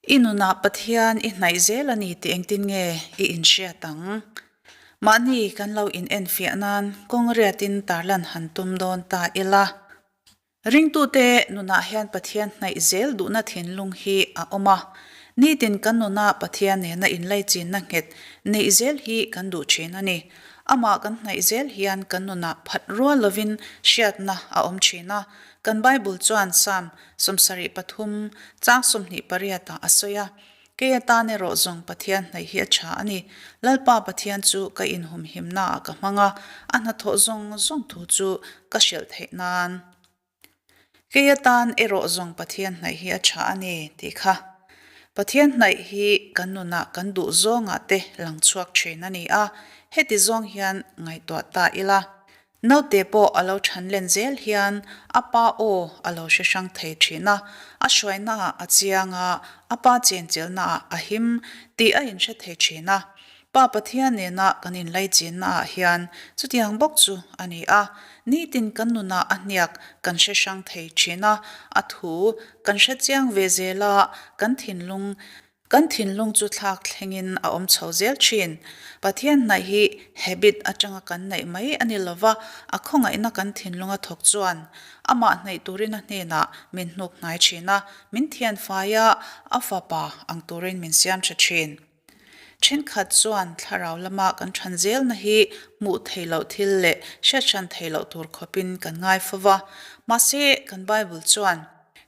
I nunah Pathian i hnaih zel a ni tih engtin nge i inhriat ang? Mahni kan lo inenfiah nan kawng riatin tarlan han tum dawn ta ila. Ringtute nunah hian Pathian hnaih zel duhna thinlung hi a awm a. Nitin kan nuna Pathian nena inlaichinna nghet neih zel hi kan duh thin a ni. Amah kan hnaih zel hian kan nunah phat rual lovin hriatna a awm thin a. Kan Bible chuan Psalm 73 chang 28 ah a sawi a, Kei atan erawh zawng Pathian hnaih hi a tha a ni. Lalpa Pathian chu ka inhumhimnaah ka hmang a, a hnathawh zawng zawng thu chu ka hrilh theih nan. Kei atan erawh zawng Pathian hnaih hi a tha a ni, tih kha. Pathian hnaih hi kan nunah kan duh zawngah te lang chhuak thin a ni a, heti zawng hian ngaihtuah ta ila. Naute pawh a lo than len zel hian a pa aw a lo hre hrang thei thin a, a hruainaah a chiang a, a pa chenchilnaah a him tih a inhre thei thin a. Pa Pathian nena kan inlaichinnaah hian chutiang bawk chu a ni a, nitin kan nunah a hniak kan hre hrang thei thin a, a thu kan hre chiang ve zel a, kan thinlung Kan thinlung chu thlak thlengin a awm chho zel thin. Pathian hnaih hi habit atanga kan neih mai a ni lova, a khawngaihna kan thinlunga thawk chuan amah hnaih turin a hnenah min hnuk hnai thin a, min thian fai a, a fapa ang turin min siam tha thin. Thenkhat chuan thlarau lama kan than zelna hi hmuh theih loh thil leh hriathran theih loh tur khawpin kan ngai fo va, mahse kan Bible chuan,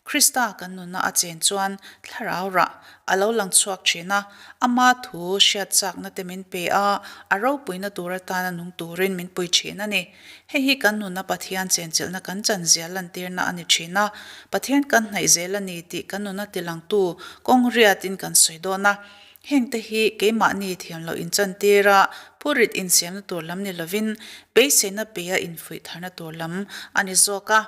Krista kan nunna a chen chuan thlarau rah a lo lang chhuak thin a, ama thu hriat chakna te min pe a, a ropuina tur atana nung turin min pui thin a ni. Hei hi kan nunna Pathian chenchilhna kan chan zia lantirna a ni thin a, Pathian kan hnaih zel a ni tih kan nunna tilangtu kawng riatin kan sawi dawn a. Hengte hi keimahni thiam loh inchantir a, phurit insiamna tur lam ni lovin beiseina peia infuih tharna tur lam a ni zawk a.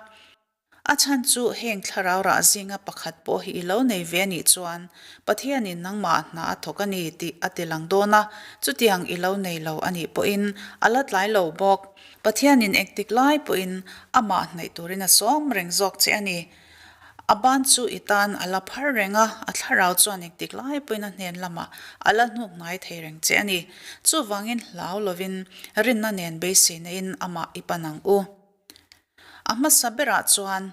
A chhan chu heng thlarau rah zinga pakhat pawh hi i lo nei ve anih chuan Pathianin nangmah hna a thawk a ni tih a ti lang dawn a, chutiang i lo nei lo anih pawhin a la tlai lo bawk. Pathianin engtik lai pawhin amah hnaih turin a sawm reng zawk che a ni. A ban chu i tan a la phar reng a, a thlarau chuan engtik lai pawhin a hnen lamah a la hnuk hnai thei reng che a ni. Chuvangin hlau lovin rinna nen beiseinaiin amah i pan ang u. A hmasa berah chuan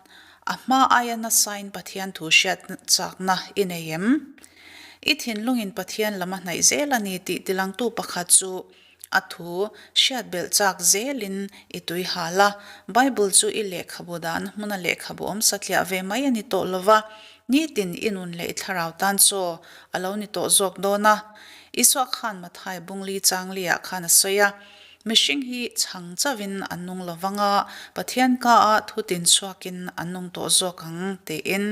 a hma aia nasain Pathian thu hriat chakna i nei em? I thinlungin Pathian lam a hnaih zel a ni tih tilangtu pakhat chu a thu hriat belh chak zelin i tui hal a. Bible chu i lehkhabu dahna hmuna lehkhabu awm satliah ve mai a ni tawh lova, nitin i nun leh i thlarau tan chaw a lo ni tawh zawk dawn a. Isua khan Mathai bungli changli-ah khan a sawi a. Mihring hi chhang chauhin an nung lo vang a, Pathian ka a thu tin chhuakin an nung tawh zawk ang, tiin.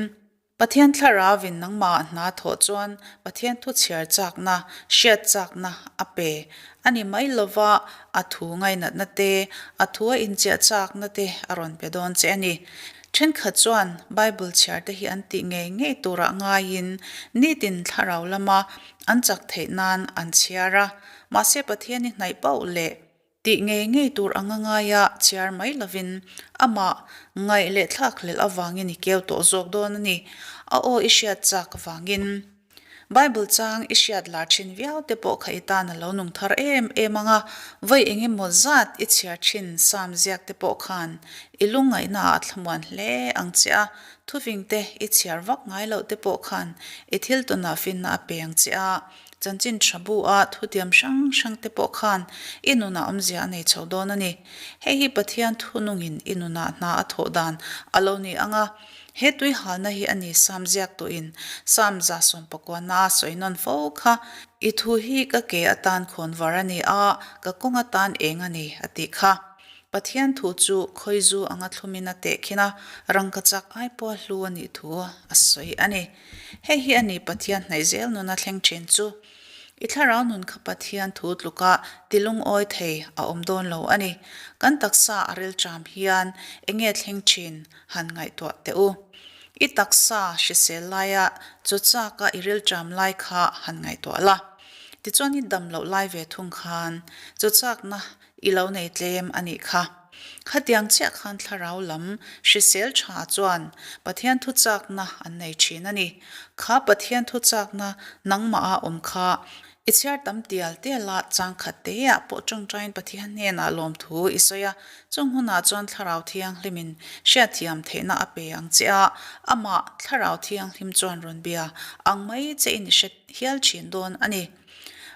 Pathian Thlarauvin nangmah hna thawh chuan Pathian thu chhiar chakna, hriat chakna a pe a ni mai lova, a thu ngainatna te, a thu a inchiah chakna te a rawn pe dawn che a ni. Thenkhat chuan Bible chhiar te hi an tih ngei ngei turah ngaiin nitin thlarau lama an chak theih nan an chhiar a. Mahse Pathian i hnaih pauh leh tih ngei ngei tur anga ngaia chhiar mai lovin amah ngaih leh thlak hlelh avangin i keu tawh zawk dawn a ni. A aw i hriat chak avangin Bible chang i hriat lar thin viau te pawh kha i tan a lo nung thar em em ang a, vawi eng emaw zat i chhiar thin Psalm ziak te pawh khan i lungngaihna ah a thlamuan hle ang che a, thuving te i chhiar vak ngai loh te pawh khan i thil tawnah finna a pe ang che a. Chanchin tha bu a thutiam hrang hrang te pawh khan i nunah awmzia a nei chho dawn a ni. Hei hi Pathian thunungin i nunah hna a thawh dan a lo ni ang a. He tuihalna hi a ni Sam ziak tuin Sam 19 a sawi nawn fo kha, I thu hi ka ke atan khawn var a ni a, ka kawng atan eng a ni, a tih kha. Pathian thu chu khawizu anga thlumin a tehkhin a, rangkachak ai pawha hlu a nih thu a sawi a ni. Hei hi a ni Pathian hnaih zel nuna thleng thin chu. I thlarau nun kha Pathian thu tluka ti lungawi thei a awm dawn lo a ni. Kan taksa a rilṭam hian enge thleng thin han ngaihtuah teh u. I taksa hrisel laia chu chaka i rilṭam lai kha han ngaihtuah la. Tichuan i dam loh lai ve thung khan chu chakna i lo nei tlem a nih kha. Khatiang chiah khan thlarau lam hrisel tha chuan Pathian thuchakna an nei thin a ni. Kha Pathian thuchakna nangmah a awm kha i chhiar tam tial tial a, changkhat teah pawh tawngtaiin Pathian hnenah lawmthu i sawi a, chung hunah chuan Thlarau Thianghlimin hriatthiam theihna a pe ang che a, amah Thlarau Thianghlim chuan rawn bia ang mai che in i hre hial thin dawn a ni.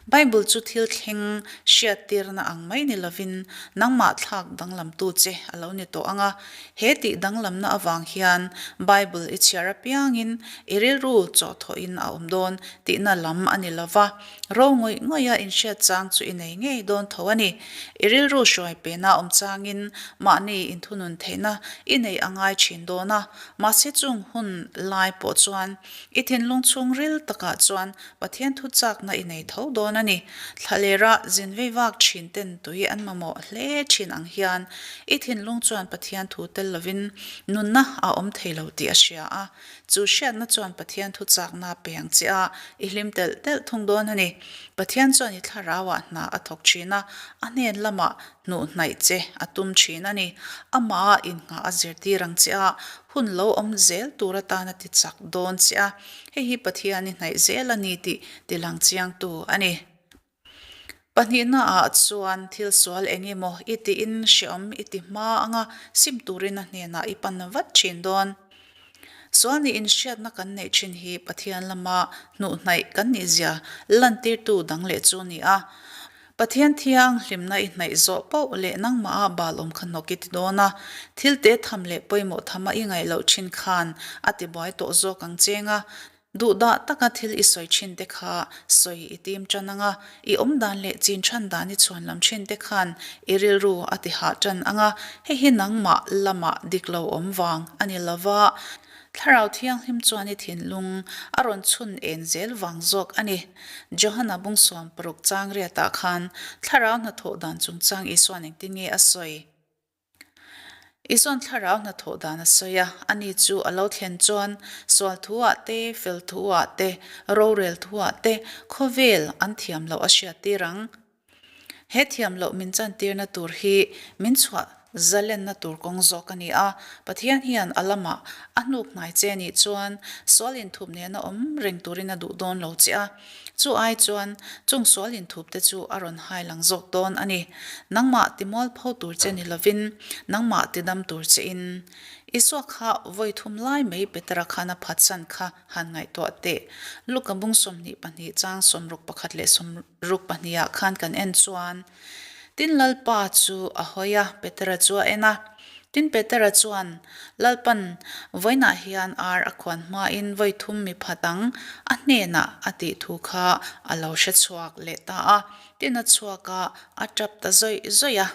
Bible chu thil thleng hriattirna ang mai ni lovin nangmah thlak danglamtu che a lo ni tawh ang a. He tih danglamna avang hian Bible i chhiar apiangin i rilru chawhthawhin a awm dawn tihna lam a ni lova, ro ngawih ngawiha inhriat chang chu i nei ngei dawn tho a ni. I rilru hruai pena awm changin mahni inthunun theihna i nei a ngai thin dawn a, mahse chung hun lai pawh chuan I thinlung chhungril takah chuan Pathian thu chakna i nei tho dawn a ni. Thlalera zin vei vak thin ten tui an mamawh hle thin ang hian i thinlung chuan Pathian thu tel lovin nunna a awm thei lo tih a hria a. Chu hriatna chuan Pathian thu chakna pe ang che a, i hlim telh telh thung dawn a ni. Pathian chuan i thlarauah hna a thawk thin a, a hnen lamah hnuh hnaih che a tum thin a ni. Amah a innghah a zirtir ang che a, hun lo awm zel tur atan a ti chak dawn che a, hei hi Pathian i hnaih zel a ni tih tilang chiangtu a ni. Pahnihna ah chuan thil sual eng emaw i tiin hreawm i ti hma anga sim turin a hnenah i pan vat thin dawn. Sual niin hriatna kan neih thin hi Pathian lama hnuhhnaih kan nihzia lantirtu dang leh chu a ni a. Pathian thiang hlimna i hnaih zawh poh leh nangmah a bal awm kha hnawk i ti dawn a, thil te tham leh pawimawh thama i ngaih loh thin khan a ti buai tawh zawk ang cheng a, duhdah taka thil i sawi thin te kha sawi i tim tan ang a, i awm dan leh chin than dan i chhuan lam thin te khan i rilru a ti hah tan ang a, hei hi nangmah lamah dik lo awm vang a ni lova. Thlarau Thianghlim chuan i thinlung a rawn chhun en zel vang zawk a ni. Johana bung 16 chang riatah khan Thlarau hnathawh dan chungchang Isua'n engtin nge a sawi? Isua'n Thlarau hnathawh dan a sawi a, ani chu a lo thlen chuan sual thu-ah te, fel thu-ah te, rorel thu-ah te khawvel an thiam loh a hriattir ang. He thiam loh min chantirna tur hi min chhuah zalenna tur kawng zawk a ni a, Pathian hian a lamah a hnuk hnai che nih chuan sual inthup nena awm reng turin a duh dawn lo che a, chu ai chuan chung sual inthup te chu a rawn hai lang zawk dawn a ni. Nangmah ti mualpho tur che ni lovin nangmah ti dam tur che in Isua kha vawi thum lai mai Petera khan a phatsan kha han ngaihtuah teh. Luka bung 22 chang 61 leh Ruk pahnihah khan kan en chuan, Tin Lalpa chu a hawi a, Petera chu a en a. Tin Petera chuan, Lalpan, vawiinah hian ar a khuan hmain vawi thum mi phat ang, a hnenah a tih thu kha a lo hre chhuak leh ta a. Tin a chhuak a, a tap ta zawih zawih a.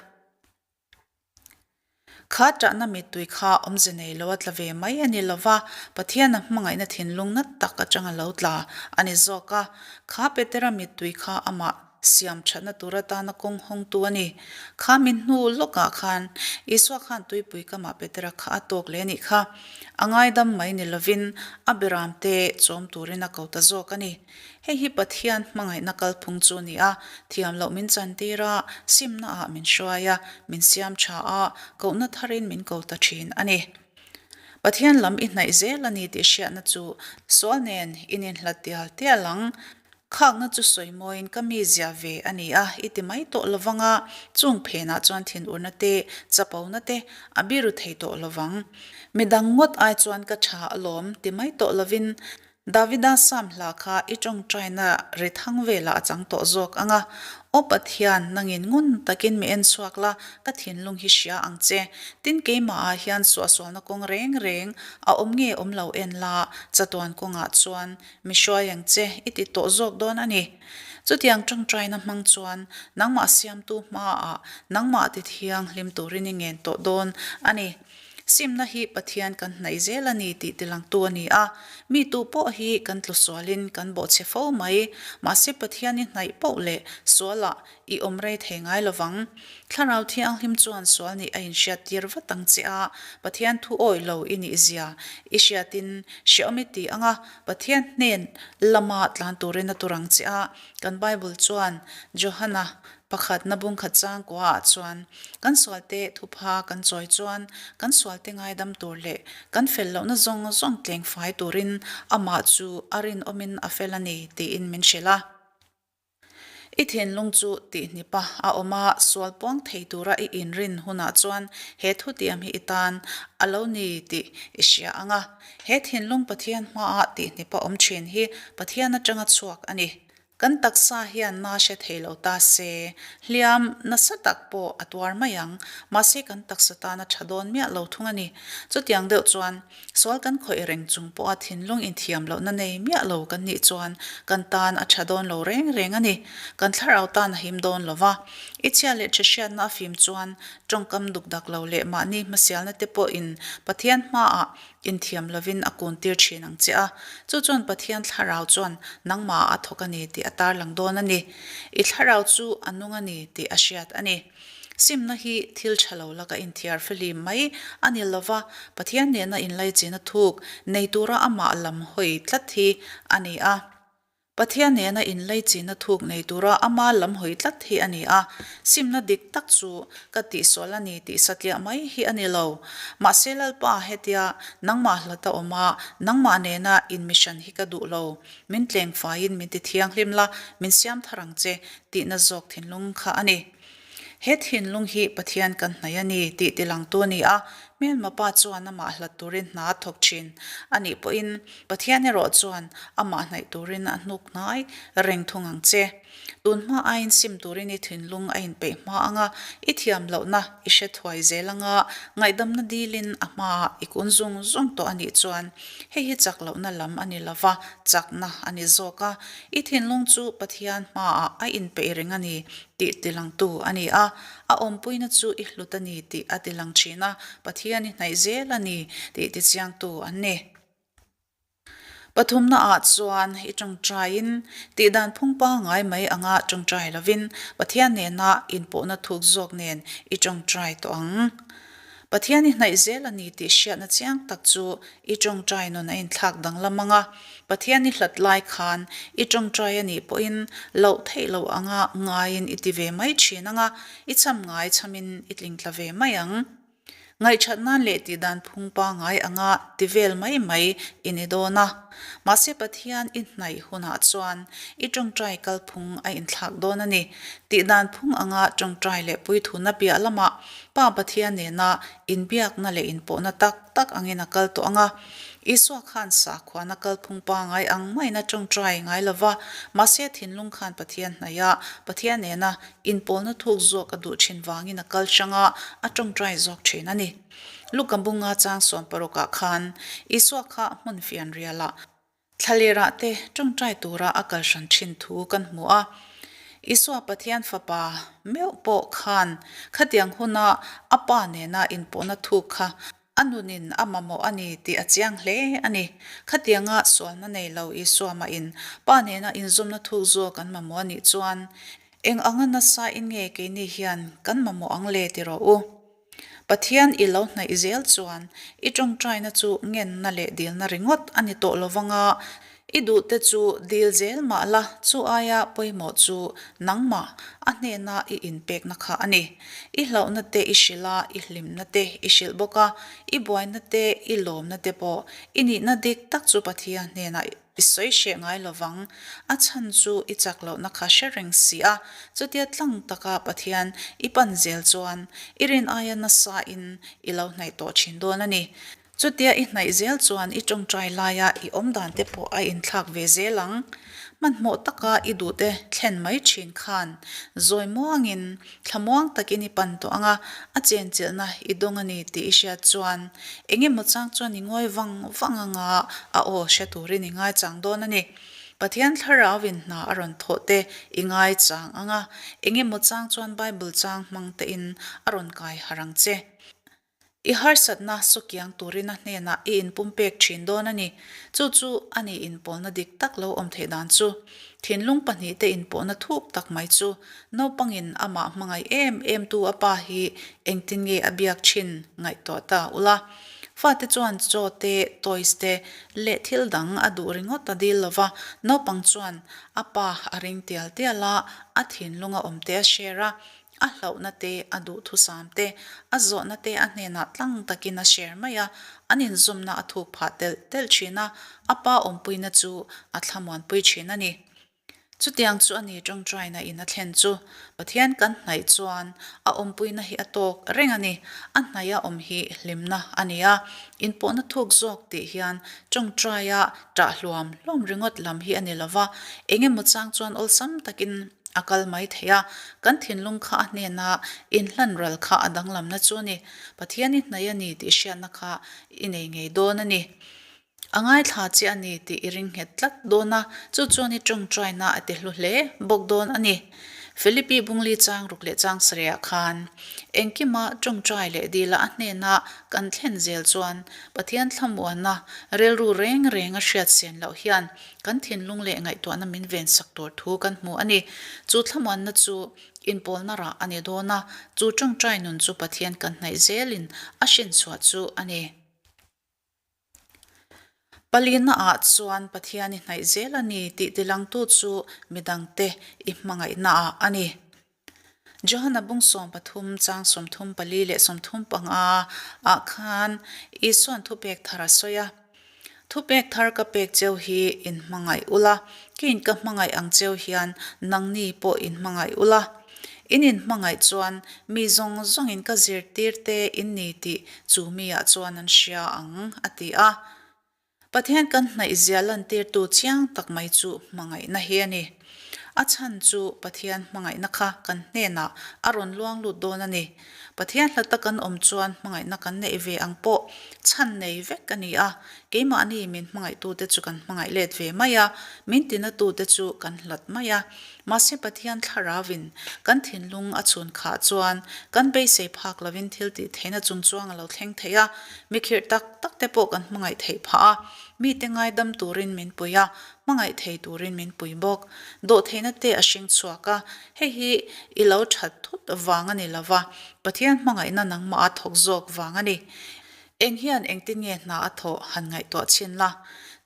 Kha ṭahna mittui kha awmze nei lo a tla ve mai a ni lo va, Pathian a hmangaihna thinlung nat tak aṭanga lo tla a ni zawk a. Kha Petera mittui kha amah siam ṭhatna tur atana kawng hawngtu a ni. Kha min hnu lawkah khan Isua khan tuipui kamah Petera kha a tawk leh a nih kha. A ngaidam mai ni lovin a beramte chawm turin a ko ta zawk a ni. Hei hi Pathian hmangaihna kalphung chu a ni a, thiam loh min chantir a, simnaah min hruai a, min siam tha a, kohna tharin min ko ta thin a ni. Pathian lam i hnaih zel a ni tih hriatna chu sual nen in inhlat tial tial ang. Khakna chu sawi mawiin ka mi zia ve a ni a, i ti mai tawh lovang a, chung phenah chuan thinurna te, chapona te a biru thei tawh lovang. Midang ngawt ai chuan ka tha alawm ti mai tawh lovin Davida Sam hla kha i tawngtaina ri thang velah a chang tawh zawk ang a, Aw Pathian, nangin ngun takin mi en chhuak la, ka thinlung hi hria ang che. Tin keimahah hian suahsualna kawng reng reng a awm nge awm lo en la, chatuan kawngah chuan mi hruai ang che i ti tawh zawk dawn a ni. Chutiang tawngtaina hmang chuan nangmah siamtu hmaah nangmah ti thianghlim turin i ngen tawh dawn a ni. Simna hi Pathian kan hnaih zel a ni tih tilangtu a ni a, mi tu pawh hi kan tlu sualin kan bawhchhe fo mai. Mahse Pathian i hnaih poh leh sualah i awm rei thei ngai lovang. Thlarau Thianghlim chuan sual nih a inhriattir vat ang che a, Pathian thu awih lo i nih zia i hriatin hreawm i ti ang a, Pathian hnen lama tlan turin a tur ang che a. Kan Bible chuan Johana. Pakhatna bungkhat changkuaah chuan kan sualte thupha kan chawi chuan kan sualte ngaidam tur leh kan fel lohna zawng zawng tleng fai turin amah chu a rinawmin a fel a ni tiin min hrilh a. I thinlung chu tihnipa a awm a, sual puang thei tura i inrin hunah chuan he thutiam hi i tan a lo ni tih i hria ang a. He thinlung Pathian hmaah tihnipa awm thin hi Pathian atanga chhuak a ni. Kan taksa hian na hre thei lo ta se, hliam nasa tak pawh a tuar mai ang. Mahse kan taksa tan a tha dawn miah lo thung a ni. Chutiang deuh chuan Sual kan khawih reng chung pawha thinlung inthiam lohna nei miah lo kan nih chuan kan tan a tha dawn lo reng reng a ni. Kan thlarau tan a him dawn lo va. I chhia leh tha hriatna a fim chuan tawngkam duk dak lo leh mahni hmasialna te pawhin Pathian hmaah inthiam lovin a kun tir thin ang che a. Chu chuan Pathian thlarau chuan nangmah a thawk a ni tih a tarlang dawn a ni. I thlarau chu a nung a ni tih a hriat a ni. Simna hi thil tha lo laka inthiar fihlim mai a ni lova, Pathian nena inlaichin a thuk nei tura amah lam hawi tlat hi a ni a. Pathian nena inlaichin a thuk nei tura ama lam hawi tlat hi a ni a. Simna dik tak chu ka tihsual a ni tih satliah mai hi a ni lo. Mahse Lalpa hetia nangmah hlata awm a, nangmah nena inmishan hi ka duh lo. Min tleng faiin min ti thianghlim la, min siam thar ang che tihna zawk thinlung kha a ni. He thinlung hi Pathian kan hnaih a ni tih tilangtu a ni a, hmelma pa chuan amah hlat turin hna a thawk thin a nih pawhin Pathian erawh chuan amah hnaih turin a hnuk hnai reng thung ang che. Tun hma aiin sim turin i thinlung a inpeih hma ang a, i thiam lohna i hre thuai zel ang a, ngaihdamna dilin a hmaah i kun zung zung tawh a nih chuan hei hi chak lohna lam a ni lova, chakna a ni zawk a, i thinlung chu Pathian hmaah a inpeih reng a ni tih tilangtu a ni a, a awmpuina chu i hlut a ni tih a tilang thin a, Pathian i hnaih zel a ni tih tichiangtu an ni. Pathumnaah chuan i tawngtaiin tihdan phung pangngai mai anga tawngtai lovin Pathian nena inpawhna thuk zawk nen i tawngtai tawh ang. Pathian i hnaih zel a ni tih hriatna chiang tak chu i tawngtai nun a inthlak danglam ang a, Pathian i hlat lai khan i tawngtai a nih pawhin loh theih loh anga ngaiin i ti ve mai thin ang a, i cham ngai chamin i tlingtla ve mai ang. Ngaihṭhat nan leh tihdan phung pangngai anga ti vel mai mai i ni dawn a. Mahse Pathian i hnaih hunah chuan i ṭawngṭai kalphung a inthlak dawn a ni. Tihdan phung anga ṭawngṭai leh puithuna piah lamah Pa Pathian nena inbiakna leh inpawhna tak tak angin a kal tawh ang a. Isua khan sakhuana kalphung pangngai ang maiin a ṭawngṭai ngai lo va, mahse thinlung khan Pathian hnaih a, Pathian nena Inpawlna thuk zawk a duh thin vangin a kal hrang a, a tawngtai zawk thin a ni. Luka bunga chang 16 ah khan Isua kha hmun fian rialah thlalerah te tawngtai tura a kal hran thin thu kan hmu a. Isua Pathian Fapa meuh pawh khan khatiang huna a Pa nena inpawhna thuk kha A nunin a mamawh a ni tih a chiang hle a ni. Khatianga sualna nei lo Isua mahin Pa nena inzawmna thuk zawk an mamawh a nih chuan eng anga nasa in nge keini hian kan mamawh ang le ti rawh u. Pathian i lo hnaih zel chuan i tawngtaina chu ngenna leh dilna ringawt a ni tawh lovanga I duhte chu dil zel mah la, chu aia pawimawh chu nangmah a hnena i inpekna kha a ni. I hlauhna te i hrilh a, i hlimna te i hrilh bawk a, i buaina te, i lawmna te pawh i nihna dik tak chu Pathian hnenah i sawi hreh ngai lo vang. A chhan chu i chak lohna kha hre reng si a, chutia tlang taka Pathian i pan zel chuan i rin aia nasain i lo hnaih tawh thin dawn a ni. Chutia i hnaih zel chuan i tawngtai laia i awm dan te pawh a inthlak ve zel ang. Hmanhmawh taka i duhte thlen mai thin khan zawi muangin thlamuang takin i pan tawh ang a, a chenchilhna i dawng a ni tih i hriat chuan eng emaw chang chuan i ngawi vang vang ang a, a aw hre turin i ngaichang dawn a ni. Pathian thlarauin hna a rawn thawh te i ngaichang ang a, eng emaw chang chuan Bible chang hmang tein a rawn kai harh ang che. I harsatna sukiang turin a hnenah i inpumpek thin dawn a ni. Chu chu a ni inpawlna dik tak lo awm theih dan chu. Thinlung pahnihte inpawhna thuk tak mai chu naupangin amah hmangaih em em tu a pa hi engtin nge a biak thin ngaihtuah ta ula. Fate chuan chaw te, toys te leh thil dang a duh ringawt a dil lova, naupang chuan a pa a ring tial tial a, a thinlung a awm te a share a, a hlauhna te, a duhthusam te, a zawhna te a hnenah tlang takin a share mai a, an inzawmna a thuk phah telh telh thin a, a pa awmpuina chu a thlamuanpui thin a ni. Chutiang chu a ni tawngtaina in a thlen chu. Pathian kan hnaih chuan a awmpuina hi a tawk reng a ni. A hnaih a awm hi hlimna a ni a. Inpawhna thuk zawk tih hian tawngtaia ṭah hluam hluam ringawt lam hi a ni lo va, eng emaw chang chuan awlsam takin a kal mai thei a. Kan thinlung kha a hnena inhlan ral kha a danglamna chu a ni. Pathian i hnaih a ni tih hriatna kha i nei ngei dawn a ni. A ngaithla che a ni tih i ring nghet tlat dawn a, chu chuan i tawngtaina a ti hlu hle bawk dawn a ni. Philippi Bungli chang ruk leh chang sarihah khan engkima tawngtai leh dila a hnena kan thlen zel chuan Pathian thlamuanna rilru reng reng a hriat sen loh hian kan thinlung leh ngaihtuahna min vensak tur thu kan hmu a ni. Chu thlamuanna chu inpawlna rah a ni dawn a, chu tawngtai nun chu Pathian kan hnaih zelin a hrinchhuah chu a ni. Palina ah chuan Pathian i hnaih zel a ni tih tilangtu chu midangte i hmangaihna ah a ni. Johana bung 13 chang 34 leh 35 ah khan Isua'n thupek thar a sawi a, Thupek thar ka pek cheu hi in hmangaih ula, keiin ka hmangaih ang cheu hian nangni pawh in hmangaih ula. In inhmangaih chuan mi zawng zawngin ka zirtirte in ni tih chu miah chuan an hria ang, a ti a. Pathian kan hnaihzia lantirtu chiang tak mai chu hmangaihna hi a ni. A chhan chu Pathian hmangaihna kha kan hnenah a rawn luang lut dawn a ni. Pathian hlata kan awm chuan hmangaihna kan neih ve ang pawh chhan nei vek a ni a, keimahni min hmangaihtute chu kan hmangaih let ve mai a, min tinatute chu kan hlat mai a. Mahse Pathian thlarauin kan thinlung a chhun khah chuan kan beisei phak lovin thil tih theihna chung chuang a lo thleng thei a, mi khirh tak tak te pawh kan hmangaih theih phah a, mite ngaidam turin min pui a, hmangaih thei turin min pui bawk. Dawhtheihna te a hring chhuak a, hei hi i lo that thut vang a ni lova, Pathian hmangaihna nangmah a thawk zawk vang a ni. Eng hian engtin nge hna a thawh han ngaihtuah chhin la?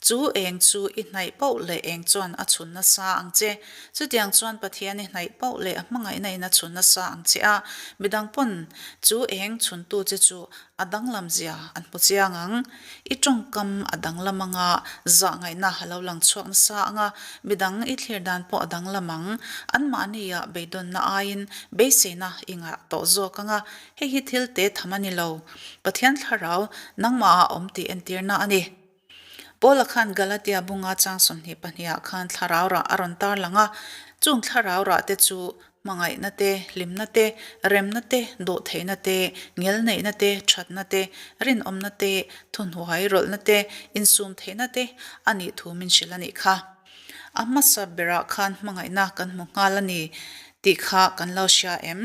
Chu eng chu i hnaih poh leh eng chuan a chhun nasa ang che. Chutiang chuan Pathian i hnaih poh leh a hmangaihna in a chhun nasa ang che a, midang pawn chu eng chhuntu che chu a danglam zia an hmu chiang ang. I tawngkam a danglam ang a, zahngaihna a lo lang chhuak nasa ang a, midang i thlir dan pawh a danglam ang. Anmahnia beidawnna aiin beiseina i ngah tawh zawk ang a, Hei hi thil te tham a ni lo. Pathian thlarau nangmah ah awm tih entirna a ni. Paula khan Galatia bunga chang 22 ah khan thlarau rah a rawn tar lang a. Chung thlarau rah te chu hmangaihna te, hlimna te, remna te, dawhtheihna te, ngelneihna te, thatna te, rinawmna te, thuhnuai rawlhna te, insumtheihna te a nih thu min hrilh a nih kha. A hmasa berah khan hmangaihna kan hmu nghal a ni tih kha kan lo hria em?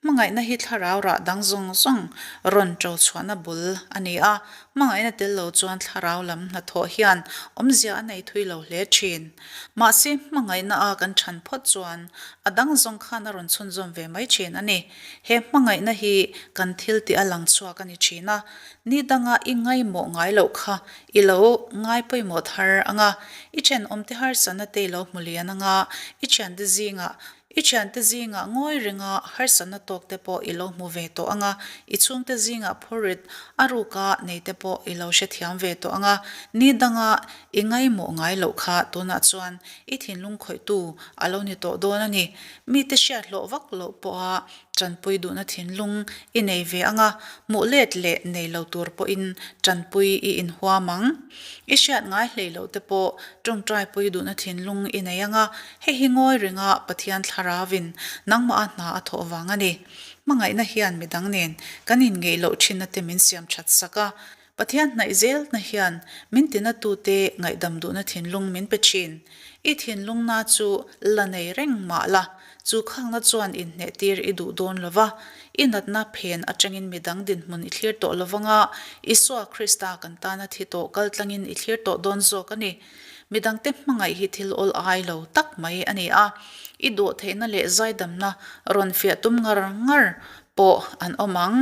Hmangaihna hi thlarau rah dang zawng zawng rawn ṭo chhuahna bul a ni a, hmangaihna tel lo chuan thlarau lam hnathawh hian awmzia a nei thui lo hle ṭhin. Mahse, hmangaihna a kan ṭhan phawt chuan a dang zawng khan a rawn chhunzawm ve mai ṭhin a ni. He hmangaihna hi kan thil tih a lang chhuak a ni ṭhin a, ni danga i ngaimawh ngai loh kha i lo ngai pawimawh thar ang a, i ṭhenawmte harsatna te i lo hmu lian ang a, i ṭhiante zingah I thiante zingah ngawi renga harsatna tawk te pawh i lo hmu ve tawh ang a, i chhungte zingah phurrit a ruka nei te pawh i lo hrethiam ve tawh ang a, ni danga i ngaimawh ngai loh kha tunah chuan i thinlung khawihtu a lo ni tawh dawn a ni. Mite hriat hlawh vak loh pawha tanpui duhna thinlung i nei ve ang a, hmuh let leh nei lo tur pawhin tanpui i inhuam ang. I hriat ngai hlei loh te pawh tawngtaipui duhna thinlung i nei ang a, Hei hi ngawi renga Pathian thlarauvin nangmah a hna a thawh vang a ni. Hmangaihna hian midang nen kan inngeih loh thinna te min siam that sak a. Pathian hnaih zelna hian min tinatute ngaihdam duhna thinlung min pe thin. I thinlungna chu la nei reng mah la, chu khangna chuan inhnehtir i duh dawn lo va, i natna phen atangin midang dinhmun i thlir tawh lo vanga, Isua Krista kan tana thi tawh kaltlangin i thlir tawh dawn zawk a ni. Midangte hmangaih hi thil awl ai lo tak mai a ni a, i dawhtheihna leh zaidamna rawn fiah tum ngar ngar pawh an awm ang.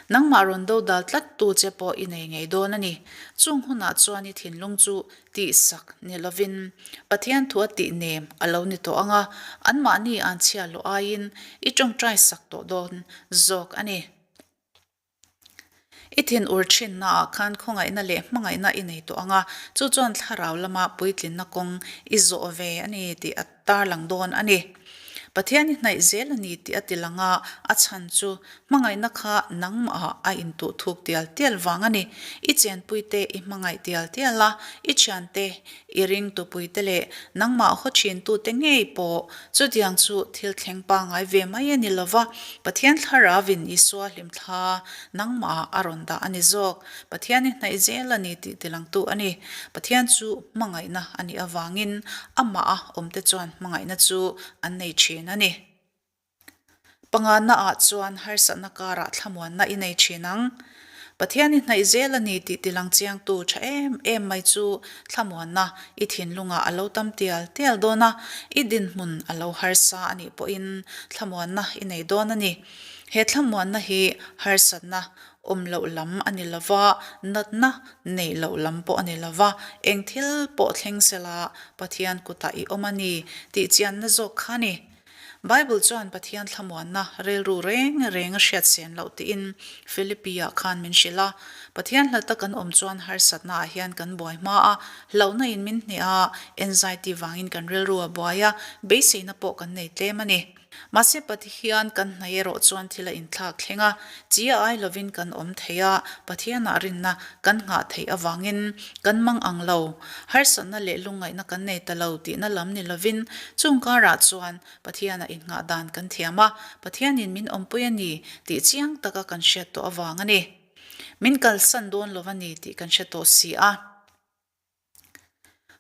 Nangmah rawn dodal tlattu che pawh i nei ngei dawn a ni. Chung hunah chuan i thinlung chu tihsak ni lovin Pathian thu a tih nem a lo ni tawh ang a, anmahni an chhia luh aiin i tawngtai sak tawh dawn zawk a ni. I thin ur thinnaah khan khawngaihna leh hmangaihna i nei tawh ang a, chu chuan thlarau lama puitlinna kawng i zawh ve a ni tih a tarlang dawn a ni. Pathian i hnaih zel a ni tih a ti lang a, a chhan chu hmangaihna kha nangmahah a intuh thuk tial tial vang a ni. I chenpuite i hmangaih tial tial a, i thiante, i ringtupuite leh nangmah haw thintute ngei pawh chutiang chu thil thleng pangngai ve mai a ni lo va, Pathian Thlarauvin Isua hlimthla nangmahah a rawn dah a ni zawk. Pathian i hnaih zel a ni tih tilangtu a ni. Pathian chu hmangaihna a nih avangin amaha awmte chuan hmangaihna chu an nei thin a ni. Pangana ah chuan harsatna karah thlamuanna i nei thin ang. Pathian i hnaih zel a ni tih tilang chiangtu tha em em mai chu thlamuanna i thinlungah a lo tam tial tial dawn a, i dinhmun a lo harsa a nih pawhin thlamuanna i nei dawn a ni. He thlamuanna hi harsatna awm loh lam a ni lo va, natna neih loh lam pawh a ni lo va, eng thil pawh thleng sela Pathian kutah i awm a ni tih chianna zawk kha a ni. Bible chuan Pathian thlamuanna rilru reng reng a hriat sen loh tiin Philippi-ah khan min hrilh a. Pathian hlata kan awm chuan harsatna ah hian kan buai hma a, hlauhna in min hneh a, anxiety vangin kan rilru a buai a, beiseina pawh kan nei tlem a ni. Mahse Pathian kan hnaih erawh chuan thil a inthlak thleng a, chi a ai lovin kan awm thei a, Pathianah rinna kan nghah theih avangin kan mang ang lo. Harsatna leh lungngaihna kan nei ta lo tihna lam ni lovin chung karah chuan Pathianah innghah dan kan thiam a, Pathianin min awmpui a ni tih chiang taka kan hriat tawh avang a ni. Min kalsan dawn lo a ni tih kan hre tawh si a.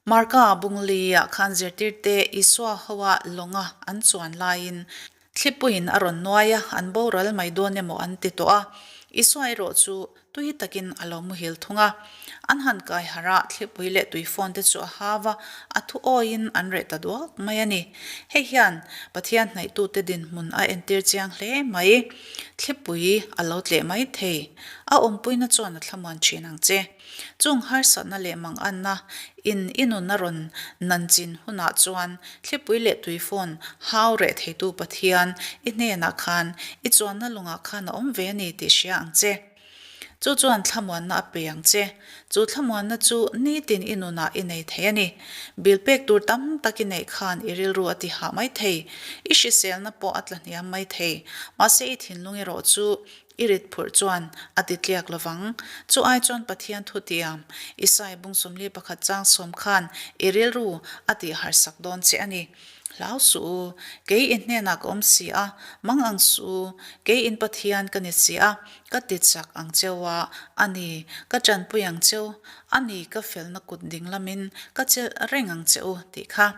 Marka Bungli-ah khan zirtirte Isua hoa lawnga an chuan laiin thlipuiin a rawn nuai a, an boral mai dawn emaw an ti tawh a. Isua erawh chu tui takin a lo muhil thung a. An han kai harh a, thlipui leh tui phone te chu a hau a, a thu awiin an reh ta duak mai a ni. Hei hian Pathian hnaihtute dinhmun a entir chiang hle mai. Thlipui a lo tleh mai thei. A awmpuina chuan a thlamuan thin ang che. Chung harsatna leh manganna in i nun a rawn nan chin hunah chuan thlipui leh tui phone hau reh theitu Pathian i hnenah khan i chuanna lungah khan a awm ve a ni tih hria ang che. Chu chuan thlamuanna a pe ang che. Chu thlamuanna chu nitin i nunah i nei thei a ni. Bill pek tur tam tak i neih khan i rilru a ti hah mai thei. I hriselna pawh a tla hniam mai thei. Mahse i thinlung erawh chu I rit phurh chuan a ti tliak lovang. Chu ai chuan Pathian thutiam, Isai bung 41 chang sawm khan i rilru a tih harsak dawn che a ni. Hlau suh u, kei i hnenah ka awm si a, mang ang suh u, kei in Pathian ka ni si a, ka ti chak ang cheu a, a ni, ka tanpui ang cheu, a ni, ka felna kut ding lamin ka chelh reng ang che u, tih kha.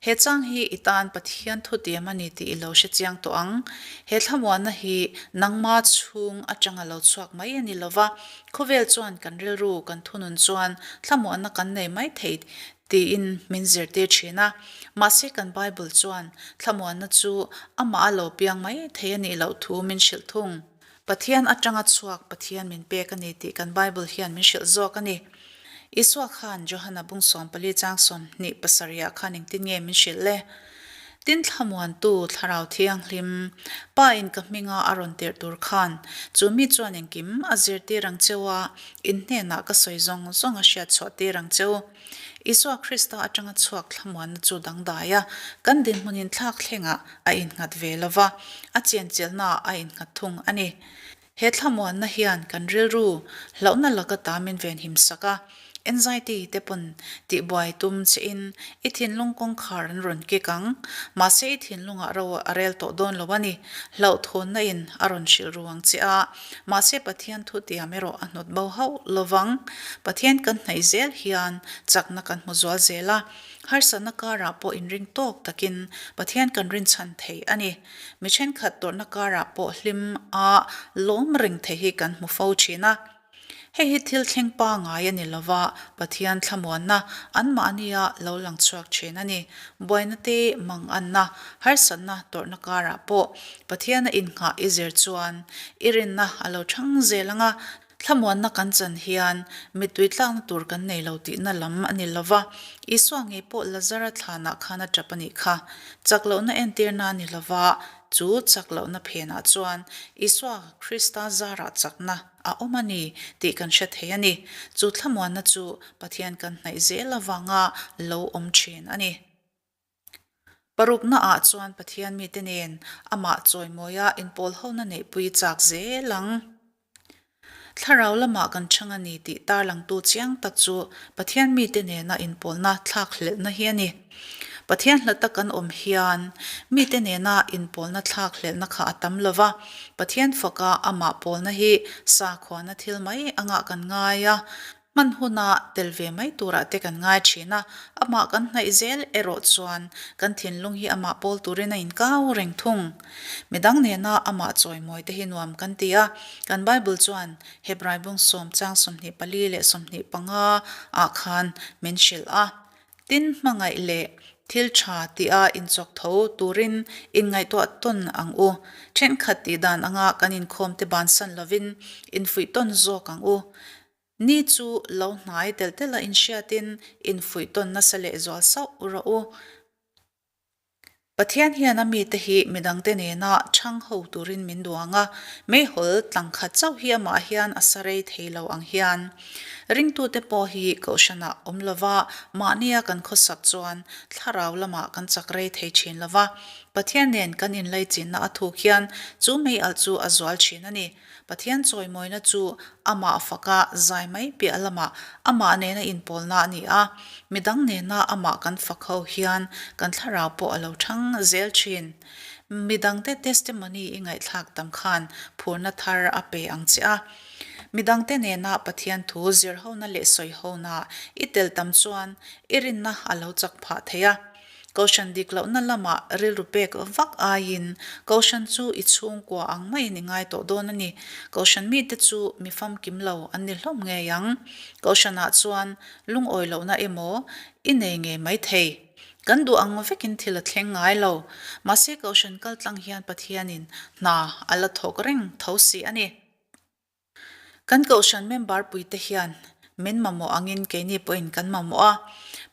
He chang hi i tan Pathian thutiam a ni tih i lo hre chiang tawh ang. He thlamuanna hi nangma chhung atanga lo chhuak mai a ni lo va, khawvel chuan kan rilru kan thunun chuan thlamuanna kan nei mai thei tiin min zirtir thin a. Mahse kan Bible chuan thlamuanna chu amah a lo piang mai thei a nih loh thu min hrilh thung. Pathian atanga chhuak Pathian min pek a ni tih kan Bible hian min hrilh zawk a ni. Isua khan Johana bung 14 chang 27 ah khan engtin nge min hrilh le? Tin thlamuantu Thlarau Thianghlim, Pa in ka hminga a rawn tirh tur khan chu mi chuan engkim a zirtir ang cheu a, in hnenah ka sawi zawng zawng a hriat chhuah tir ang cheu. Isua Krista atanga chhuak thlamuanna chu dangdai a, kan dinhmun inthlak thlengah a innghat ve lo va, a chenchilhnaah a innghat thung a ni. He thlamuanna hian kan rilru hlauhna laka ta min venhim sak a, anxiety te pawn tihbuai tum che in i thinlung kawngkhar an rawn kik ang. Mahse i thinlungah ro a rel tawh dawn lo a ni. Hlauhthawnna in a rawn hrilh ru ang che a, mahse Pathian thu tiam erawh a hnawt bo hauh lo vang. Pathian kan hnaih zel hian chakna kan hmu zual zel a, harsatna karah pawh inring tawk takin Pathian kan rinchhan thei a ni. Mi thenkhat tawrhna karah pawh hlim a lawm reng thei hi kan hmu fo thin a. Hei hi thil thleng pangai a ni lova, Pathian thlamuanna anmahnia lo lang chhuak thin a ni. Buaina te manganna, harsatna tawrhna karah pawh Pathiana innghah i zir chuan i rinna a lo thang zel ang a, Thlamuanna kan chan hian mittui tlakna tur kan nei lo tihna lam a ni lova, Isua ngei pawh Lazara thlanah khan a tap a nih kha. Chak lohna entirna a ni lova, chu chak lohna phenah chuan Isua Krista zarah chakna a awm a ni tih kan hre thei a ni. Chu thlamuanna chu Pathian kan hnaih zel avanga lo awm thin a ni. Parukna ah chuan Pathian mite nen amah chawimawia inpawlhona neihpui chak zel ang. Thlarau lamah kan chhang a ni tih tarlangtu chiang tak chu Pathian mite nena inpawlna thlakhlelhna hi a ni. Pathian hlata kan awm hian mite nena inpawlna thlakhlelhna kha a tam lo va, Pathian faka amah pawlna hi sakhuana thil mai angah kan ngai a, Hman huna tel ve mai turah te kan ngai thin a, amah kan hnaih zel erawh chuan kan thinlung hi amah pawl turin a inkau reng thung. Midang nena amah chawimawi te hi nuam kan ti a, kan Bible chuan Hebrai bung sawm chang 24 leh 25 ah khan min hrilh a. Tin, hmangaih leh thil tha tia inchawk tho turin inngaihtuah tawn ang u. Thenkhat tih dan anga kan inkhawm te bansan lovin infuih tawn zawk ang u. Ni chu lo hnai telh telh a inhriatin infuih tawn nasa leh zual sauh rawh u. Pathian hian a mite hi midangte nena chhang ho turin min duang a, meihawl tlang khat chauh hi amah hian a sa rei thei lo ang hian. Ringtute pawh hi kohhranah awm lova mahnia kan khawsak chuan thlarau lamah kan chak rei thei thin lova, Pathian nen kan inlaichinna a thuk hian chu meialh chu a zual thin a ni. Pathian chawimawina chu amah faka zai mai piah lamah amah nena inpawlna a ni a, midang nena amah kan fak ho hian kan thlarau pawh a lo thang zel thin. Midangte testimony i ngaihthlak tam khan phurna thar a pe ang che a. Midangte nena Pathian thu zirhona leh sawihona i tel tam chuan i rinna a lo chak phah thei a. Kohhran dik lohna lamah rilru pek vak aiin Kohhran chu i chhungkua ang maiin i ngai tawh dawn a ni. Kohhran mite chu mi famkim lo an ni hlawm ngei ang. Kohhranah chuan lungawi lohna emaw i nei ngei mai thei. Kan duh ang vekin thil a thleng ngai lo. Mahse Kohhran kaltlang hian Pathianin hna a la thawk reng tho si a ni. Kan kohhran member puite hian min mamawh angin keini pawhin kan mamawh a.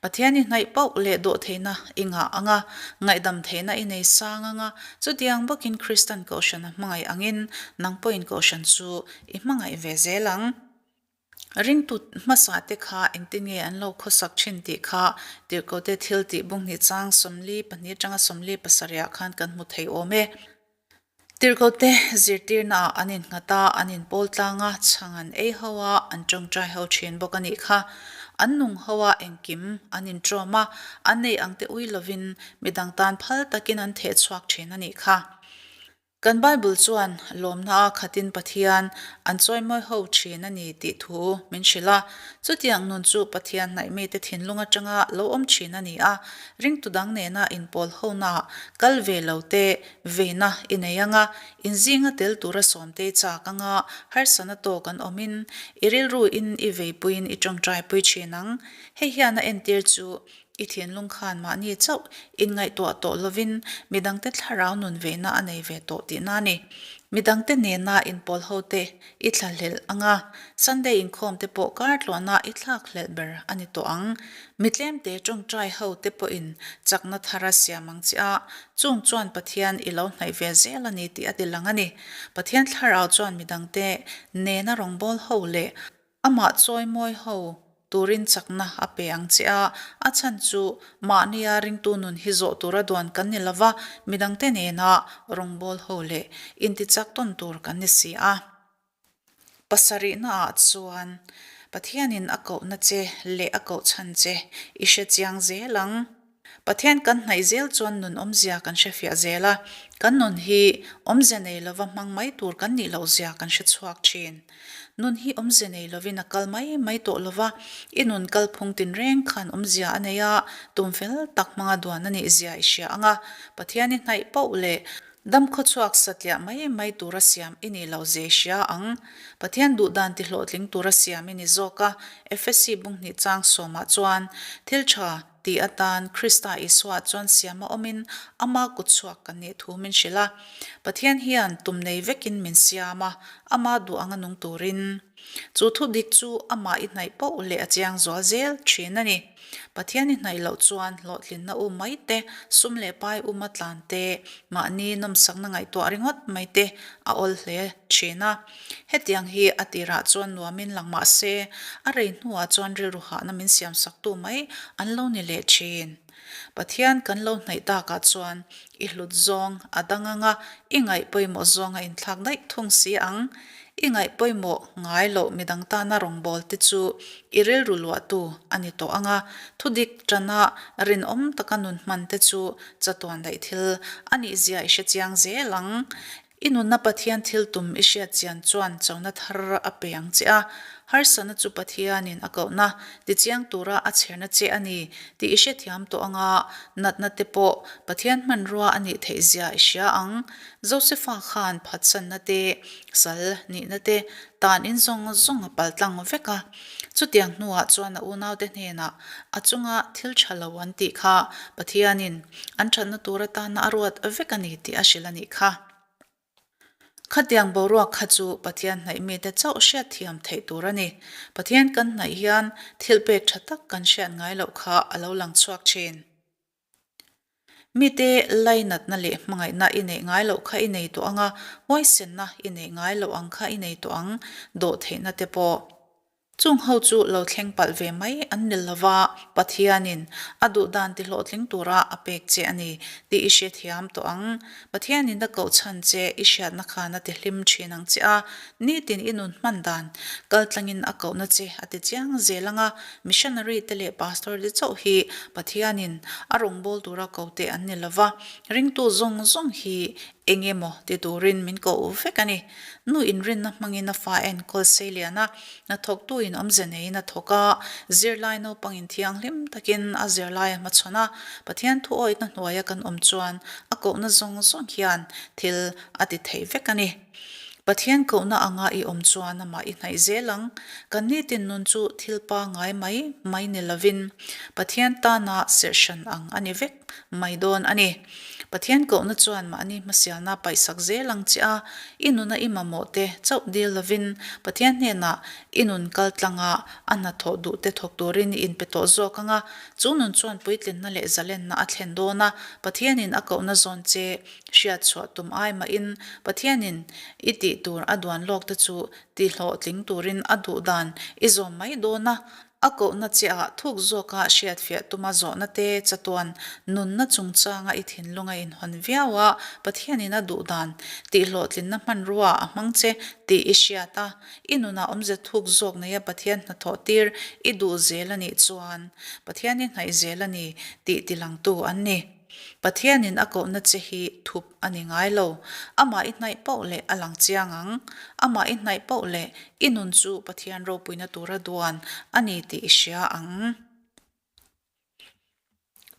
Pathian i hnaih pauh leh dawh theihna i ngah ang a, ngaihdam theihna i nei sang ang a, chutiang bawkin Kristan kohhran a hmangaih angin nang pawhin kohhran chu i hmangaih ve zel ang. Ringtu hmasa te kha engtin nge an lo khawsak thin tih kha Tirhkote thil tih bunghnih chang 42 atanga 47 ah khan kan hmu thei awm e. Tirhkote zirtirnaah an innghat a, an inpawl tlang a, chhang an ei ho a, an tawngtai ho thin bawk a nih kha. An nung ho a, engkim an inṭawm a, an nei ang te ui lovin midang tan phal takin an theh chhuak thin a nih kha. Kan Bible chuan lawmna a khatin Pathian an chawimawi ho thin a ni tih thu min hrilh a. Chutiang nun chu Pathian hnaih mite thinlung atanga lo awm thin a ni a, ringtu dang nena inpawl honaah kal ve lo te Veina i nei anga, inzinga tel tura sawmtei chak anga harsana tawk an awmin, i rilruin i veipuiin i tawngtaipui thin ang. Hei hian a entir chu i thinlung khan mahni chauh inngaihtuah tawh lovin midangte thlarau nun veina a nei ve tawh tihna a ni. Midangte nena inpawl hote i thlahlelh anga, Sunday inkhawm te pawh kar tluahna i thlakhlelh ber a ni tawh ang. Mi tlemte tawngtai ho te pawhin chakna thar a siam ang che a, chung chuan Pathian i lo hnaih ve zel a ni tih a ti lang a ni. Pathian thlarau chuan midangte nena rawngbâwl ho leh amah chawimawi ho turin chakna a pe ang che a, a chhan chu mahnia ringtu nun hi zawh tura duan kan ni lova, midangte nena rawngbâwl ho leh intichak tawn tur kan ni si a. Pasarihnaah chuan Pathianin a kohna che leh a koh chhan che i hre chiang zel ang. Pathian kan hnaih zel chuan nun awmzia kan hre fiah zel a, kan nun hi awmze nei lova hmang mai tur kan nih loh zia kan hre chhuak thin. Nun hi awmze nei lovin a kal mai mai tawh lova, i nun kalphung tinreng khan awmzia a nei a, tum fel tak hmanga duan a nih zia i hria ang a, Pathian i hnaih poh leh. Dam khawchhuak satliah mai mai tura siam i nih loh zia i hria ang. Pathian duhdan tihlawhtling tura siam i ni zawk a, Efesi bunghnih chang sawmah chuan thil tha ti atan Krista Isua chuan siama awmin ama kutchhuak kan nih thu min hrilh a. Pathian hian tum nei vekin min siam a, ama duh anga nung turin. Chu thu dik chu amah i hnaih poh leh a chiang zual zel thin a ni. Pathian i hnaih loh chuan hlawhtlinna u mai te, sum leh pai uma tlan te, mahni nawmsakna ngaihtuah ringawt mai te a awl hle thin a. Hetiang hi a tirah chuan nuamin lang mah se, a rei hnuah chuan rilru hahna min siamsaktu mai an lo ni leh thin. Pathian kan lo hnaih takah chuan i hlut zawng a dang anga i ngaih pawimawh zawng a inthlak daih thung si ang. I ngaih pawimawh ngai loh midang tana rawngbâwl te chu i rilru luahtu a ni tawh ang a, thudik ṭana rinawm taka nun hman te chu chatuan daih thil a nihzia i hre chiang zel ang. I nunna Pathian thil tum i hriat chian chuan chona thar a pe ang che a, harsatna chu Pathianin a kohna tichiang tura a chherna che a ni tih i hrethiam tawh ang a, natna te pawh Pathian hmanrua a nih theih zia i hria ang. Josefa khan phatsanna te, sal nihna te, tan in zawng zawng a paltlang vek a. Chutiang hnuah chuan a unaute hnenah a chunga thil tha lo an tih kha Pathianin an thatna tur atana a ruat vek a ni tih a hrilh a nih kha. Khatiang boruak kha chu Pathian hnaih mite chauh hriatthiam theih tur a ni. Pathian kan hnaih hian thil pek tha tak kan hriat ngai loh kha a lo lang chhuak thin. Mite lainatna leh hmangaihna i neih ngai loh kha i nei tawh ang a, huaisenna i neih ngai loh ang kha i nei tawh ang, dawhtheihna te pawh. Chung ho chu lo thleng palh ve mai an ni lo va, Pathianin a duh dan tihlawhtling tura a pek che a ni tih i hrethiam tawh ang. Pathianin a koh chhan che i hriatna khan a tihlim thin ang che a, nitin i nun hman dan kaltlangin a kohna che a ti chiang zel ang a, missionary te leh pastor te chauh hi Pathianin a rawngbâwl tura ko te an ni lo va, ringtu zawng zawng hi eng emaw ti turin min koh vek a ni. Nu inrinna hmangin a fa enkawl sei lian a, hnathawktu in awmze neiin a thawk a, zirlai naupang in thianghlim takin a zirlai a hmachhawn a, Pathian thu awihna hnuaia kan awm chuan a kohna zawng zawng hian thil a ti thei vek a ni. Pathian kohna anga i awm chuan amah i hnaih zel ang. Kan nitin nun chu thil pangai mai mai ni lovin Pathian tana serhhran ang a ni vek mai dawn a ni. Pathian kohna chuan mahni hmasialna paihsak zel ang che a, i nuna i mamawh te chauh dil lovin Pathian hnenah i nun kal tlanga a hnathawh duh te thawk turin i inpe tawh zawk ang a, chu nun chuan puitlinna leh zalenna a thlen dawn a, Pathianin a kohna zawn che hriat chhuah tum ai mahin Pathianin i tih tur a duan lawk te chu tihlawhtling turin a duh dan i zawm mai dawn a, A kohna che ah thuk zawka hriatfiah tuma zawhna te chatuan nunna chungchanga i thinlung a inhawn viau a, Pathianin a duh dan tihhlawhtlinna hmanrua a hmang che tih i hriat a, i nunah awmze thuk zawk neia Pathian hnathawh tir i duh zel a nih chuan Pathian i hnaih zel a ni tih tilangtu an ni. Pathianin a kohna che hi thup a ni ngai lo. Amah i hnaih poh leh a lang chiang ang. Amah i hnaih poh leh i nun chu Pathian ropuina tura duan a ni tih i hria ang.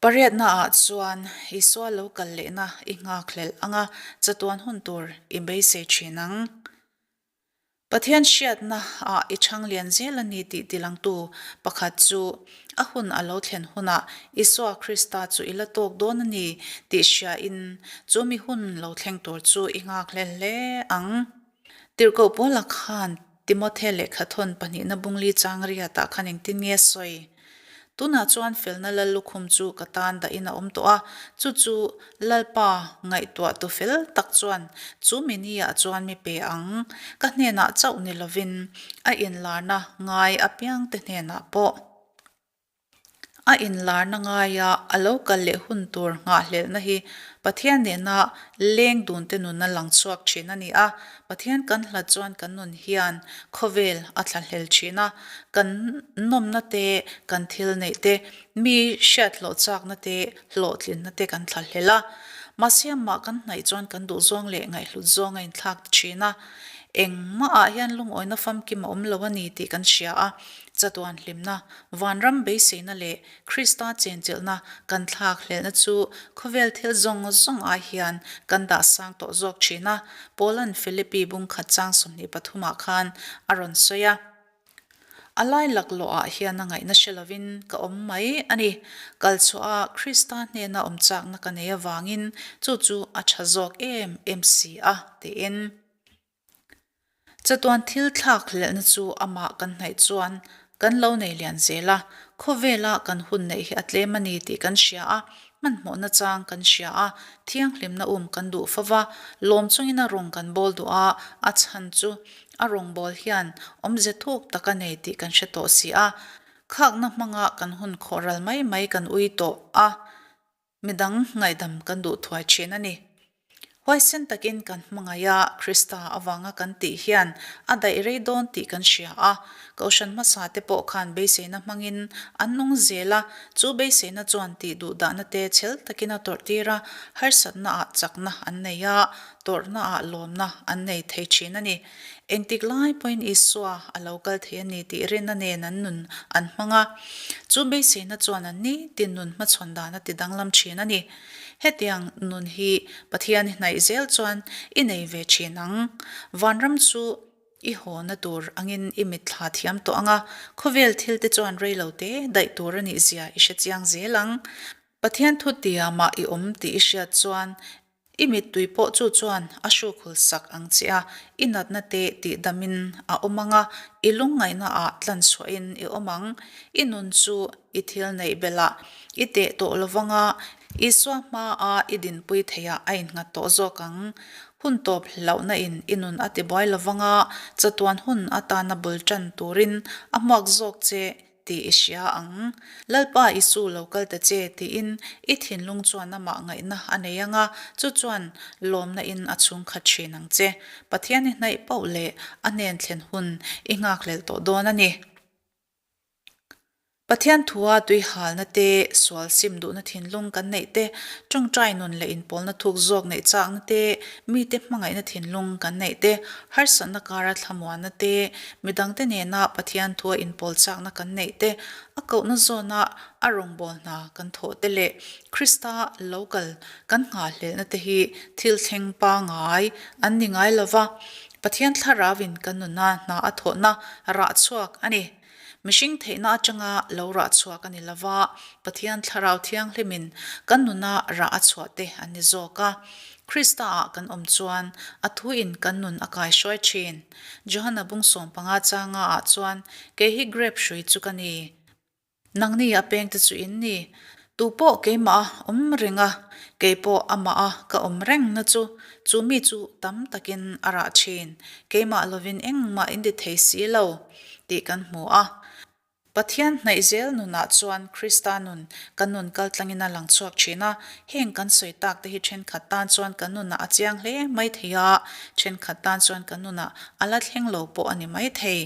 Pariatnaah chuan Isua lo kal lehna i nghakhlelh anga chatuan hun tur i beisei thin ang. Pathian hriatna ah i chhang lian zel a ni tih tilangtu pakhat chu a hun a lo thlen hunah Isua Krista chu i la tawk dawn a ni tih hriain chu mi hun lo thleng tur chu i nghak hle hle ang. Tirhkoh Paula khan Timothe lehkhathawn pahnihna bungli chang riatah khan engtin nge a sawi? Tunah chuan felna lal lukhum chu ka tan dahin a awm tawh a, chu chu Lalpa ngaihtuah tu fel tak chuan chu mi niah chuan mi pe ang, ka hnenah chauh ni lovin a inlarna ngai apiangte hnenah pawh. A inlarna ngaia a lo kal leh hun tur nghahhlelhna hi Pathian nena leng dunte nuna lang chhuak thin a ni a, Pathian kan hlat chuan kan nun hian khawvel a thlahlel thin a, kan nawmna te, kan thil neih te, mi hriat hlawh chakna te, hlawhtlinna te kan thlahlel a. Mahse amah kan hnaih chuan kan duh zawng leh ngaihhlut zawng a inthlak thin a, engmahah hian lungawina famkim a awm lo a ni tih kan hria a. Chatuan hlimna, vanram beiseina leh Krista chenchilhna kan thlak hlelhna chu khawvel thil zawng zawng ai hian kan dah sang tawh zawk thin a, Paula'n Philippi bungkhat chang 23 ah khan a rawn sawi a. A lai laklawh ah hian a ngaihna hre lovin ka awm mai a ni. Kal chhuah a Krista hnena awm chakna ka nei avangin chu chu a tha zawk em em si a, tiin. Chatuan thil thlak hlelhna chu amah kan hnaih chuan kan lo nei lian zel a, khawvela kan hun neih hi a tlem a ni tih kan hria a, hmanhmawhna chang kan hria a, thianghlimna um kan duh fo va, lawm chungin a rawng kan bawl duh a, a chhan chu a rawngbâwl hian awmze thuk tak a nei tih kan hre tawh si a, khakna hmanga kan hun khawhral mai mai kan ui tawh a. Midang ngaihdam kan duh thuai thin a ni. Huaisen takin kan hmangaih a, Krista avanga kan tih hian a daih rei dawn tih kan hria a. Kohhran hmasa te pawh khan beiseina hmangin an nung zel a, chu beiseina chuan tih duh dahna te chhel takin a tawrh tir a, harsatna ah chakna an nei a, tawrhna ah lawmna an nei thei thin a ni. Engtik lai pawhin Isua a lo kal thei a ni tih rinna nen an nun an hmang a. Chu beiseina chuan an nitin nun hmachhawn dan a ti danglam thin a ni. Hetiang nun hi Pathian i hnaih zel chuan i nei ve thin ang. Vanram chu i hawna tur angin i mitthla thiam tawh ang a, khawvel thil te chuan rei lo te daih tur a nih zia i hre chiang zel ang. Pathian thu tiamah i awm tih i hriat chuan I mittui pawh chu chuan a hrukhul sak ang che a, i natna te tihdamin a awm ang a, i lungngaihna ah tlanchhuahin i awm ang. I nun chu i thil neih belh ah i teh tawh lo vang a, Isua hma a i dinpui theih ah a innghat tawh zawk ang. Hun tawp hlauhna in i nun a tibuai lo vang a, chatuan hun atana bul tan turin a hmuak zawk che. Tih i hria ang. Lalpa Isu lo kal ta che tiin i thinlung chuan amah ngaihna a nei ang a, chu chuan lawmna in a chhungkhat thin ang che. Pathian i hnaih pauh leh a hnen thlen hun i nghakhlel tawh dawn a ni. Pathian thua tui halna te, sual sim duhna thinlung kan neih te, tawngtai nun leh inpawlna thuk zawk neih chakna te, mite hmangaihna thinlung kan neih te, harsatna kara thlamuanna te, Midangte nena Pathian thua inpawl chakna kan neih te, a kohna zawna a rawngbâwl hna kan thawh te leh Krista lo kal kan nghahhlelhna te hi thil thleng pangngai an ni ngai lo va, Pathian thlarauin kan nuna hna a thawhna rah chhuak a ni. Mihring theihna atanga lo rah chhuak a ni lo va, Pathian thlarau thianghlimin kan nuna rah a chhuah te an ni zawk a. Krista-ah kan awm chuan a thuin kan nun a kaihruai thin. Johana bung 15 changa ah chuan, Kei hi grape hrui chu ka ni. Nangni a pengte chu in ni. Tu pawh keimah a awm reng a, kei pawh amah a ka awm reng na chu, chu mi chu tam takin a rah thin. Keimah lovin engmah in ti thei si lo, tih kan hmu a. Pathian hnaih zel nunah chuan Krista nun kan nun kaltlangin a lang chhuak thin a, heng kan sawi tak te hi thenkhat tan chuan kan nunah a chiang hle mai thei a, thenkhat tan chuan kan nunah a la thleng lo pawh a ni mai thei.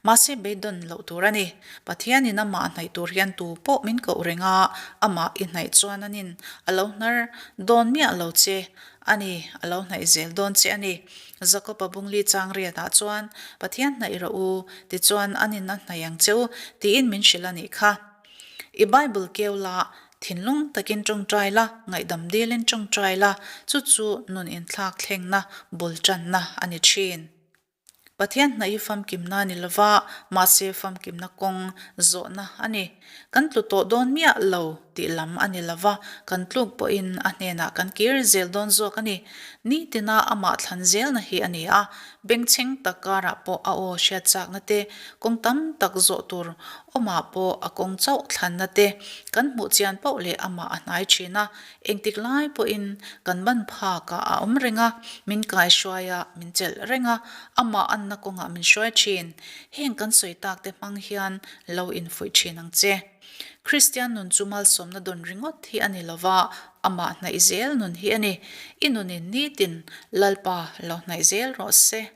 Mahse beidawn loh tur a ni. Pathianin amah hnaih tur hian tu pawh min koh reng a, amah i hnaih chuan anin a lo hnar dawn miah lo che a ni, a lo hnaih zel dawn che a ni. Jakob-a bungli chang riatah chuan, Pathian hnaih rawh u, tichuan an in a hnaih ang che u, tiin min hrilh a nih kha. I Bible keu la, thinlung takin tawngtai la, ngaihdam dilin tawngtai la, chu chu nun inthlak thlengna bul tanna a ni thin. Pathian hnaih hi famkimna a ni lova, mahse famkimna kawng zawhna a ni. Kan tlu tawh dawn miah lo tih lam a ni lova, kan tluk pawhin a hnenah kan kir zel dawn zawk a ni. Nitina amah thlan zelna hi a ni a, bengchheng tak karah pawh a aw hriat chakna te, kawng tam tak zawh tur awmah pawh a kawng chauh thlanna te kan hmuh chian poh leh amah a hnai thin a, engtik lai pawhin kan ban phakah a awm reng a, min kaihruai a, min chelh reng a, amah anna kawngah min hruai thin. Heng kan sawi tak te hmang hian lo infuih thin ang che. Kristian nun chu malsawmna dawn ringawt hi a ni lova, amah hnaih zel nun hi a ni. I nunin nitin Lalpa lo hnaih zel rawh se.